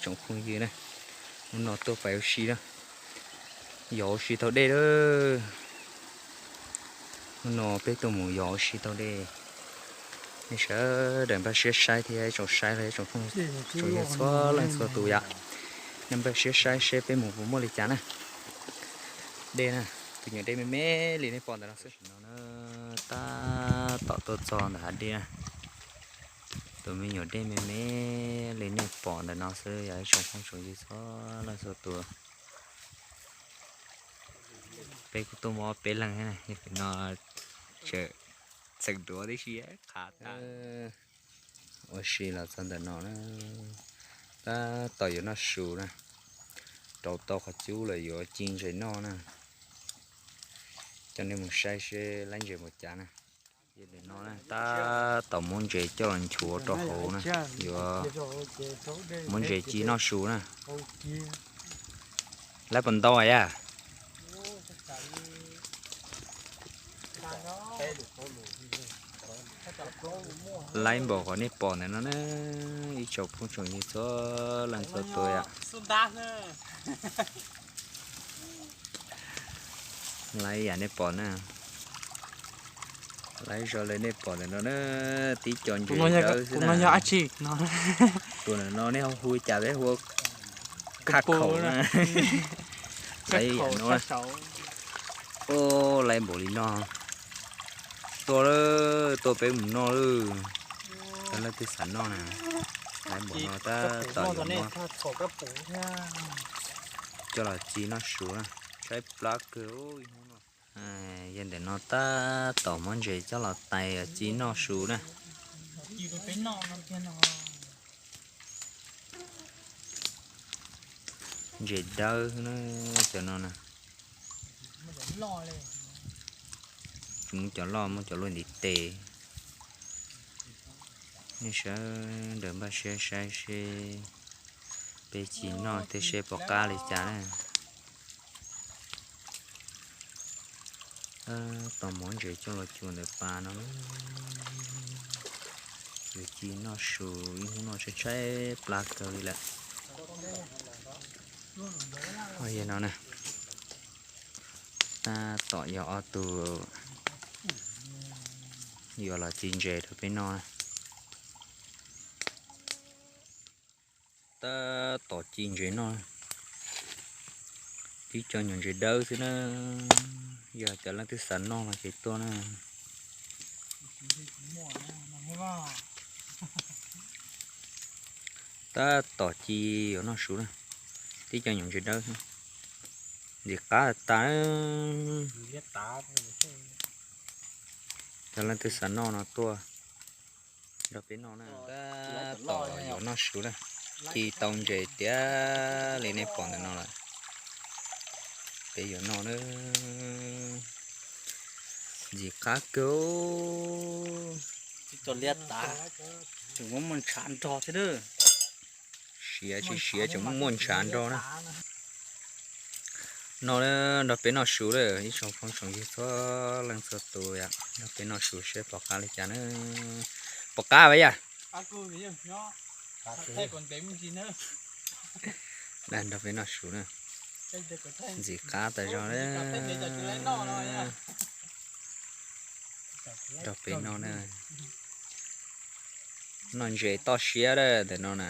Tsoom phooj ywg na, hnub no tuaj pais ua si na, yos ua si taug dej lawm. Hnub no peb tuaj mus yos ua si taug dej. Nej sawv daws npaj siab saib thiab, tsoom saib los tsoom phooj tsoom ywg txhua leej txhua tus yom, nej npaj siab saib seb peb mus puas muaj li cas na. Dej na, tus nyuam dej me me li nej pom ntawm no xwb no na, tab tom tuaj txog ntawm hav dej na. Tus me nyuam dej me me li nej pom ntawm no xwb yog ib tsoom phooj tsoom ywg txhua leej txhua tus. Peb kuj tuaj muaj ob peb leeg, no tseem duav tib si qhav tag. Ua si los txog ntawm no na, tab tom yuav noj su na, rau tau qhov cub lawm yuav ci ntses noj na. Coj nej mus saib seb laib ntses npaum cas na. Ntawm no tab tom muab ntses coj los nchuav rau hauv na, yuav muab ntses ci noj su na. Laib puas ntau yam? Laib npaum qhov nej pom ntawm no na, ib tsoom phooj tsoom ywg txhua leej txhua tus yom. Laib yam nej pom na, laib zoo li nej pom ntawm no na, tib co ntses dawb xwb na. Tus ntawm no nej ho hu cas peb hu khaj khaum na. Laib yam no, laib npaum li no. Tuaj, tuaj peb mus noj lawm. Cov leej twg xav noj na, laib npaum no tab tom yuav muab coj los ci noj su na, tshaib plab kawg. Yog ntawm no tab tom muab ntses coj los tais ci noj su na. Ntses dawb na, cov no na. Muaj cov loj muaj cov luaj ntiv tes. Nej sawv daws npaj siab saib seb peb ci noj thiab seb puas qab li cas na. Tab tom muab ntses coj los cua ntawm pas no, yuav ci noj su ib hnub no tshaib tshaib plab kawg li lawm. Yog no na, tab tom yog ob tug yuav los ci ntses rau peb noj na. Tab tom ci ntses noj, tib co nyuam ntses dawb xwb na. Yog cov leej twg xav noj no ces tuaj na. Tab tom ci yuav noj su na, tib co nyuam ntses dawb, ntxim qab tas. Cov leej twg xav noj no tuaj nrog peb noj na. Tab tom yuav noj su na, ci tau ntses tiav li nej pom ntawm no lawm. Peb yuav noj na, ntxim qab kawg. Tseem muaj muaj ntshav nrog thiab. Siav tsis siav tseem muaj muaj ntshav nrog na. No nrog peb noj su lawm ib tsoom phooj tsoom ywg txhua leej txhua tus, nrog peb noj su seb puas qab li cas na. Puas qab vas yam? Nrog peb noj su na, ntxim qab tas zog na. Nrog peb noj na, noj ntses toj siab lawm ntawm no na.